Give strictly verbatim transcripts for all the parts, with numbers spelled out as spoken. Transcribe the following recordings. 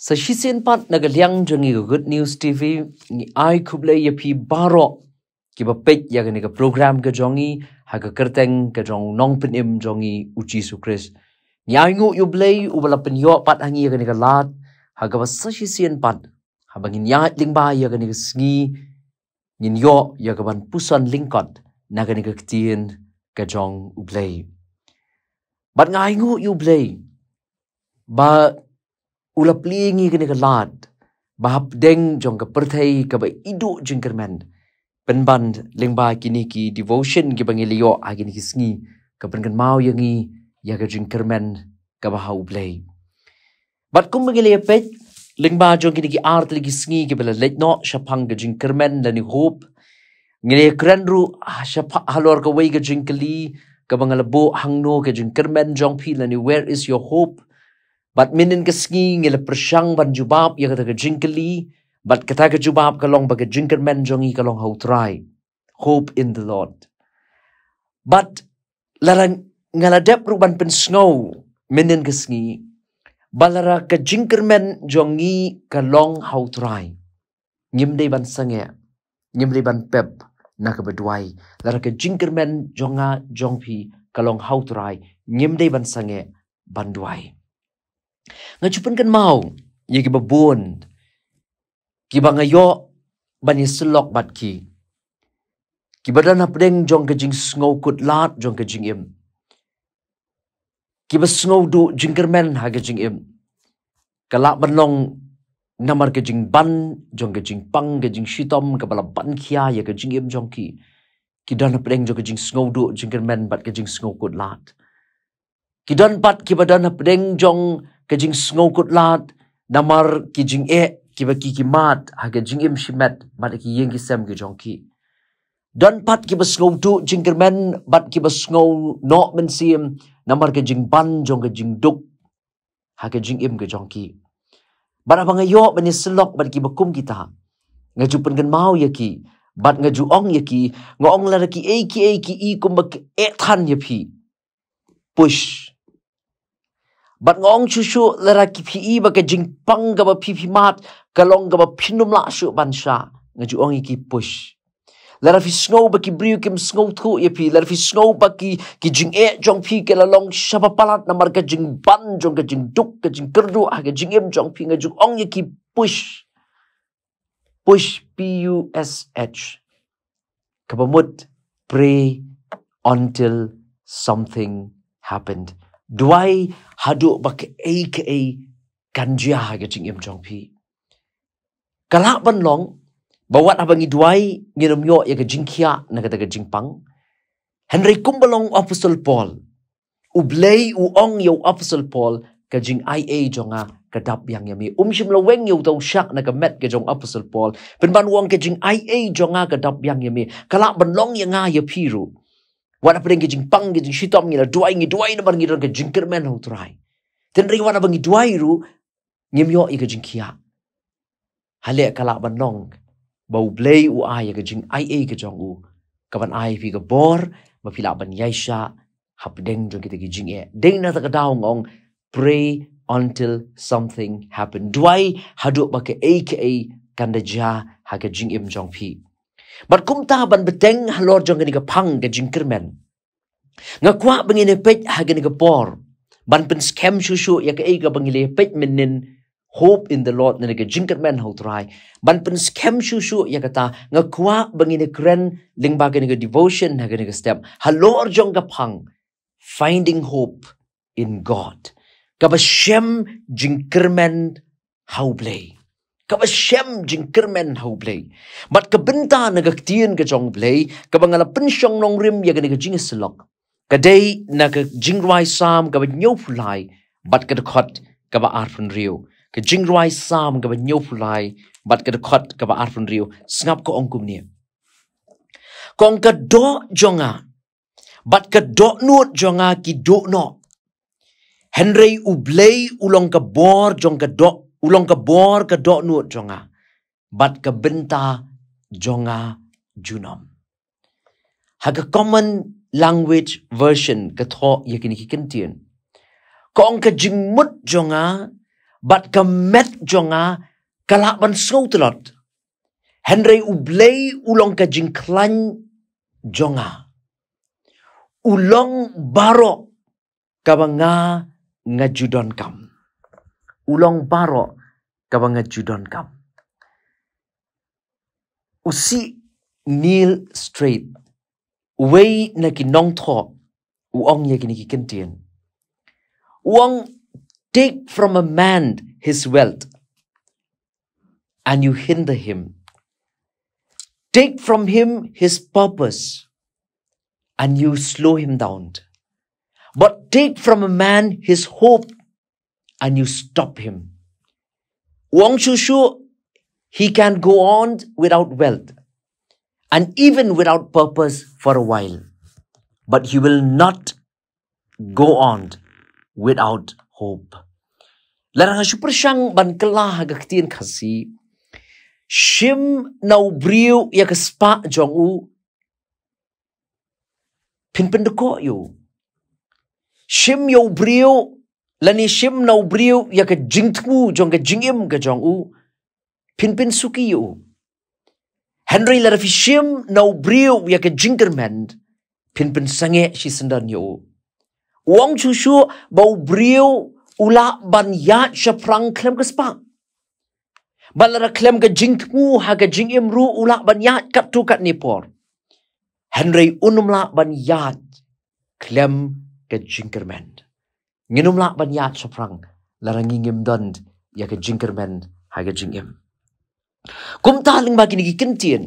Sa shisien pat na ka liang jong ngi ka Good News T V, ngi ai khublei ïa phi baroh kiba peit ïa kane ka program ka jong ngi ha ka kyrteng ka jong u Nongpynim jong ngi u Jisu Khrist. Ngi ai nguh ïa u Blei uba la pynïoh pat ha ngi ïa kane ka lad, ha kaba sa shisien pat haba ngin ïaid lyngba ïa kane ka sngi, ngin ïoh ïa kaban puson lyngkot na kane ka ktien ka jong u Blei. Bad nga ai nguh ïa u Blei ba u la plie ngi kane ka lad ba hapdeng jong ka pyrthei kaba iduh jingkyrmen, pynban lyngba kine ki devotion kiba ngi la ïoh ha kine ki sngi, ka pynkynmaw ïa ngi ïa ka jingkyrmen kaba ha u Blei. Bad kumba ngi la ïa peit lyngba jong kine ki ar tylli ki sngi kiba la leit noh shaphang ka jingkyrmen lane hope, ngi la ïa kren ruh ha shapha-, halor kawei ka jingkylli kaba nga la buh, hangno ka jingkyrmen jong phi lane where is your hope? Bad mynhynnin ka sngi ngi la pyrshang ban jubab ïa kata ka jingkylli, bad kata ka jubab ka long ba ka jingkyrmen jong ngi ka long ha u Trai. Hope in the Lord. Bad lada nga la dep ruh ban pynsngew mynhynnin ka sngi ba lada ka jingkyrmen jong ngi ka long ha u Trai, ngim dei ban sangeh, ngim dei ban pep na kaba duwai. Lada ka jingkyrmen jong nga jong phi ka long ha u Trai, ngim dei ban sangeh ban duwai. Nga ju pynkynmaw ïa kiba bun kiba nga ïoh ban ïasyllok bad ki, kiba don hapdeng jong ka jingsngewkhuslai jong ka jingim, kiba sngew duh jingkyrmen ha ka jingim. Ka lah ban long namar ka jingban jong ka jingpang, ka jingshitom kaba la ban khia ïa ka jingim jong ki. Ki don hapdeng jong ka jingsngew duh jingkyrmen bad ka jingsngewkhuslai. Ki don pat kiba don hapdeng jong ka jingsngewkhuslai namar ki jingeh kiba ki ki mad ha ka jingim shimet bad ki ïing ki sem ki jong ki. Don pat kiba sngew duh jingkyrmen bad kiba sngew noh mynsiem namar ka jingban jong ka jingduk ha ka jingim ka jong ki. Bad haba nga ïoh ban ïasyllok bad kiba kum kita, nga ju pynkynmaw ïa ki bad nga ju ong ïa ki, nga ong lada kiei kiei ki i kumba ki eh than ïa phi, push. Bad nga ong shuh shuh lada ki phi i ba ka jingpang kaba phi phi mad ka long kaba phin ym lah shuh ban shah, nga ju ong ïa ki push. Lada phi sngew ba ki briew kim sngewthuh ïa phi, lada phi sngew ba ki, ki jingeh jong phi ki la long shaba palat namar ka jingban jong ka jingduk, ka jingkyrduh ha ka jingim jong phi, nga ju ong ïa ki push. Push, P U S H. Kaba mut, pray until something happened. Duwai haduh ba kaei kaei kan jia ha ka jingim jong phi. Ka lah ban long ba wat haba ngi duwai ngin ym ïoh ïa ka jingkhiah na kata ka jingpang. Hynrei kumba long u Apostol Paul, U Blei u ong ïa u Apostol Paul, ka jingaiei jong nga ka dap biang ïa me. Um shym la weng ïa uta u shak na ka met ka jong u Apostol Paul, pynban u ong ka jingaiei jong nga ka dap biang ïa me. Ka lah ban long ïa nga ïa phi ruh. Wat hapdeng ka jingpang ka jingshitom ngi la duwai, ngi duwai namar ngi don ka jingkyrmen ha u Trai. Hynrei wat haba ngi duwai ruh ngim ïoh ïa ka jingkhiah. Haleh ka lah ban long ba U Blei u ai ïa ka jingaiei ka jong u, ka ban ai phi ka bor ba phi lah ban ïaishah hapdeng jong kita ki jingeh. Dei na kata ka daw nga ong, pray until something happen. Duwai haduh ba kaei kaei kan da jia ha ka jingim jong phi. Bad kumta ban bteng halor jong kane ka phang ka jingkyrmen, nga kwah ba ngin ïa peit ha kane ka por ban pynskhem shuh shuh ïa kaei kaba ngi la ïa peit mynnin, hope in the Lord, ne ka jingkyrmen ha u Trai. Ban pynskhem shuh shuh ïa kata, nga kwah ba ngin ïa kren lyngba kane ka devotion ha kane ka step halor jong ka phang Finding Hope in God, kaba shem jingkyrmen ha U Blei. Kaba shem jingkyrmen ha U Blei. Bad ka bynta na ka ktien ka jong U Blei kaba nga la pynshong nongrim ïa kane ka jingïasyllok, ka dei na ka Jingrwai Salm kaba hynñiewphew lai bad ka dkhot kaba arphew hynriew. Ka Jingrwai Salm kaba hynñiewphew lai bad ka dkhot kaba arphew hynriew. Sngap, ka ong kumne. Ka ong, ka doh jong nga bad ka dohnud jong nga ki duh noh. Hynrei U Blei u long ka bor jong ka doh, u long ka bor ka dohnud jong nga bad ka bynta jong nga junom. Ha ka Common Language Version ka thoh ïa kine ki kyntien. Ka ong, ka jingmut jong nga bad ka met jong nga ka lah ban sngewtlot. Hynrei U Blei u long ka jingkhlaiñ jong nga. U long baroh kaba nga nga ju donkam. U long baroh kaba nga ju donkam. U Sih Neil Straight, uwei na ki nongthoh, u ong ïa kine ki kyntien. U ong, take from a man his wealth and you hinder him. Take from him his purpose and you slow him down. But take from a man his hope and you stop him. U ong shuh shuh, he can go on without wealth and even without purpose for a while, but he will not go on without hope. Lada nga shu pyrshang ban kylla ha ka ktien Khasi, shim na u briew ïa ka spah jong u, phin pyndkoh ïa u. Shim ïa u briew, lane shim na u briew ïa ka jingthmu jong ka jingim ka jong u, phin pynsuki ïa u. Hynrei lada phi shim na u briew ïa ka jingkyrmen, phin pynsangeh shisyndon ïa u. U ong shuh shuh ba u briew u lah ban ïaid shaphrang khlem ka spah. Bad lada khlem ka jingthmu ha ka jingim ruh u lah ban ïaid katto katne por. Hynrei un ym lah ban ïaid khlem ka jingkyrmen. Ngin ym lah ban ïaid shaphrang lada ngi ngim don ïa ka jingkyrmen ha ka jingim. Kumta lyngba kine ki kyntien,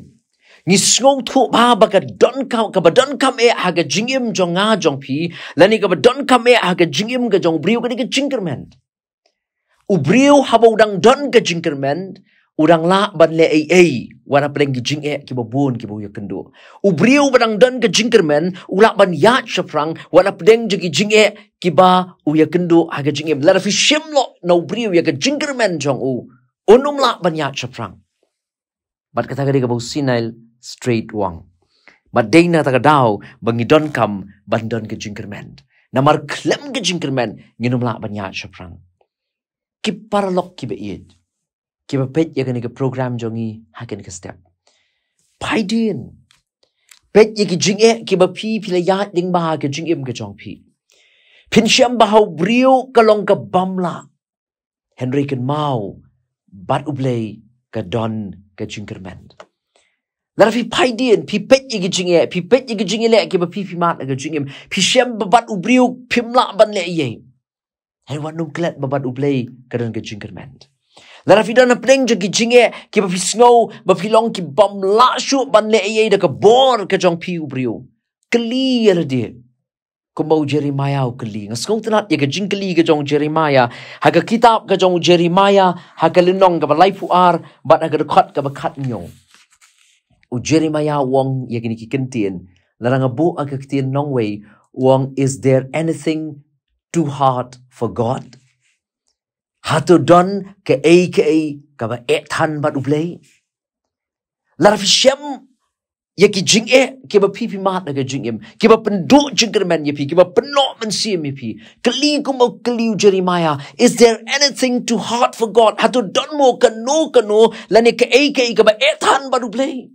ngi sngewthuh ba, ba ka donkam, kaba donkam eh ha ka jingim jong nga jong phi, lane kaba donkam eh ha ka jingim ka jong u briew ka dei ka jingkyrmen. U briew haba u dang don ka jingkyrmen, u dang lah ban leh ei ei wat hapdeng ki jingeh kiba bun kiba u ïakynduh. U briew ba dang don ka jingkyrmen u lah ban ïaid shaphrang wat hapdeng jong ki jingeh kiba u ïakynduh ha ka jingim. Lada phi shim noh na u briew ïa ka jingkyrmen jong u, un ym lah ban ïaid shaphrang. Bad kata ka dei kaba u Sih Neil Straight u ong. Bad dei na kata ka daw ba ngi donkam ban don ka jingkyrmen. Namar khlem ka jingkyrmen ngin ym lah ban ïaid shaphrang. Ki paralok kiba ïeit, kiba peit ïa kane ka program jong ngi ha kane ka step, peit dien, peit ïa ki jingeh kiba phi phi la ïaid lyngba ha ka jingim ka jong phi. Phin shem ba ha u briew ka long kaba ym lah. Hynrei kynmaw, bad U Blei ka don ka jingkyrmen. Lada phi peit dien, phi peit ïa ki jingeh, phi peit ïa ki jingeh leh kiba phi phi mad ha ka jingim, phi shem ba bad u briew phim lah ban leh ei ei. Hynrei wat nym klet ba bad U Blei ka don ka jingkyrmen. Lada phi don hapdeng jong ki jingeh kiba phi sngew ba phi long kaba ym lah shuh ban leh ei ei da ka bor ka jong phi u briew, kylli ïa lade. Kumba u Jeremiah u kylli. Nga sngewtynnat ïa ka jingkylli ka jong u Jeremiah ha ka kitab ka jong u Jeremiah ha ka lynnong kaba laiphew ar bad ha ka dkhot kaba khathynñiew. U Jeremiah u ong ïa kine ki kyntien. Lada nga buh ha ka ktien nongwei, u ong, is there anything too hard for God? Hato don kaei kaei kaba eh than bad U Blei? Lada phi shem ïa ki jingeh kiba phi phi mad ha ka jingim, kiba pynduh jingkyrmen ïa phi, kiba pynnoh mynsiem ïa phi, kylli kumba u kylli u Jeremiah, is there anything too hard for God? Hato don mo kano kano lane kaei kaei kaba eh than bad U Blei?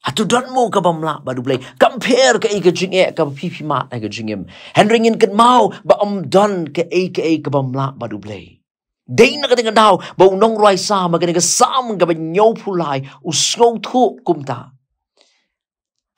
Hato don mo kaba ym lah bad U Blei? Kam pher kaei ka jingeh kaba phi phi mad ha ka jingim. Hynrei ngin kynmaw ba ym don kaei kaei kaba ym lah bad U Blei. Dei na kata ka daw ba u nongrwai Salm ha kane ka Salm kaba hynñiewphew lai u sngewthuh kumta.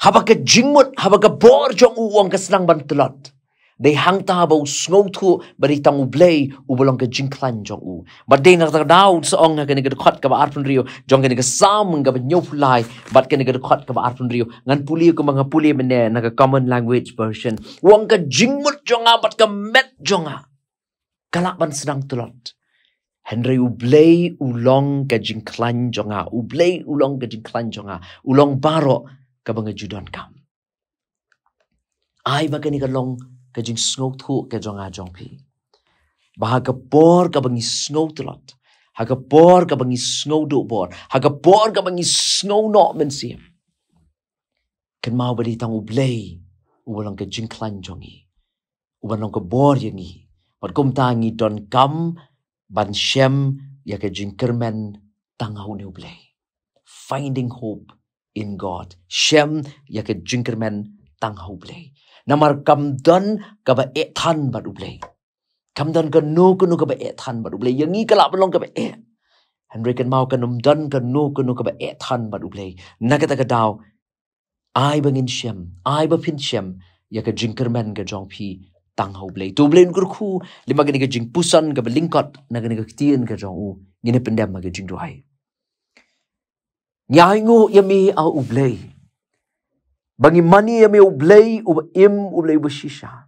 Haba ka jingmut, haba ka bor jong u, u ong, ka sdang ban tlot, dei hangta ba u sngewthuh ba dei tang U Blei uba long ka jingkhlaiñ jong u. Bad dei na kata ka daw sa ong ha kane ka dkhot kaba arphew hynriew jong kane ka Salm kaba hynñiewphew lai bad kane ka dkhot kaba arphew hynriew. Ngan pule kumba nga pule mynne na ka Common Language Version. U ong, ka jingmut jong nga bad ka met jong nga ka lah ban sdang tlot. Hynrei U Blei u long ka jingkhlaiñ jong nga. U Blei u long ka jingkhlaiñ jong nga. U long baroh kaba nga ju donkam. Ai ba kane ka long ka jingsngewthuh ka jong nga jong phi. Ba ha ka por kaba ngi sngew tlot, ha ka por kaba ngi sngew duh bor, ha ka por kaba ngi sngew noh mynsiem, kynmaw ba dei tang U Blei uba long ka jingkhlaiñ jong ngi, uba long ka bor ïa ngi. Bad kumta ngi donkam ban shem ïa ka jingkyrmen tang ha une U Blei. Finding hope in God. Shem ïa ka jingkyrmen tang ha U Blei. Namar kam don kaba eh than bad U Blei. Kam don kano kano kaba eh than bad U Blei. Ïa ngi ka lah ban long kaba eh. Hynrei kynmaw, kan ym don kano kano kaba eh than bad U Blei. Na kata ka daw, ai ba ngin shem, ai ba phin shem ïa ka jingkyrmen ka jong phi tang ha U Blei. To U Blei un kyrkhu lyngba kane ka jingpuson kaba lyngkot na kane ka ktien ka jong u. Ngin ïa pyndem ha ka jingduwai. Ngi ainguh ïa me, A U Blei, ba ngi mane ïa me, U Blei uba im, U Blei uba shisha,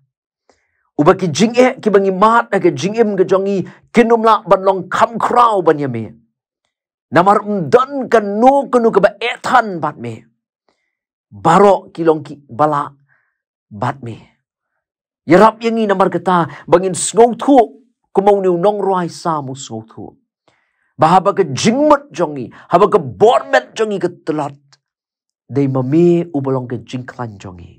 uba ki jingeh kiba ngi mad ha ka jingim ka jong ngi kin ym lah ban long kham khraw ban ïa me. Namar ym don kano kano kaba eh than bad me. Baroh ki long kiba lah bad me. Ïarap ïa ngi namar kata ba ngin sngewthuh, kumba une u nongrwai Salm u sngewthuh, ba haba ka jingmut jong ngi, haba ka bor met jong ngi ka tlot, dei ma me uba long ka jingkhlaiñ jong ngi.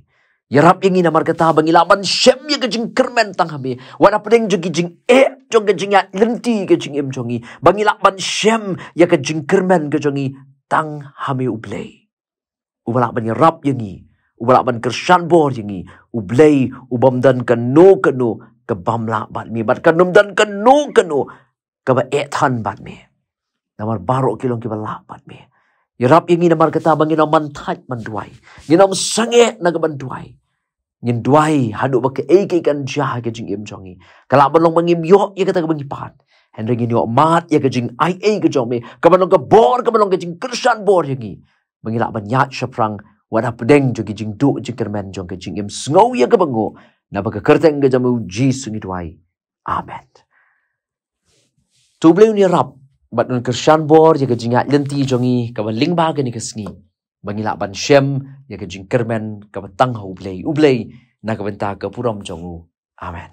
Ïarap ïa ngi namar kata ba ngi lah ban shem ïa ka jingkyrmen tang ha me. Wat hapdeng jong ki jingeh jong ka jingïaid lynti ka jingim jong ngi, ba ngi lah ban shem ïa ka jingkyrmen ka jong ngi tang ha me, U Blei uba lah ban ïarap ïa ngi, uba lah ban kyrshan bor ïa ngi, U Blei uba ym don kano kano ka bym lah bad me, bad kan ym don kano kano kaba eh than bad me. Namar baroh ki long kiba lah bad me. Ïarap ïa ngi namar kata ba ngin ym ban thait ban duwai, ngin ym sangeh na ka ban duwai. Ngin duwai haduh ba kaei kaei kan jia ha ka jingim jong ngi. Ka lah ban long ba ngim ïoh ïa kata kaba ngi pan, hynrei ngin ïoh mad ïa ka jingaiei ka jong me, kaba long ka bor, kaba long ka jingkyrshan bor ïa ngi, ba ngi lah ban ïaid shaphrang wat hapdeng jong ki jingduh jingkyrmen jong ka jingim. Sngew ïa kaba nguh, naba ka kyrteng ka jong me U Jisu ngi duwai. Amen. To U Blei un ïarap bad un kyrshan bor ïa ka jingïaid lynti jong ngi kaba lyngba kane ka sngi, ba ngi lah ban shem ïa ka jingkyrmen kaba tang ha U Blei, U Blei na ka bynta ka burom jong u. Amen.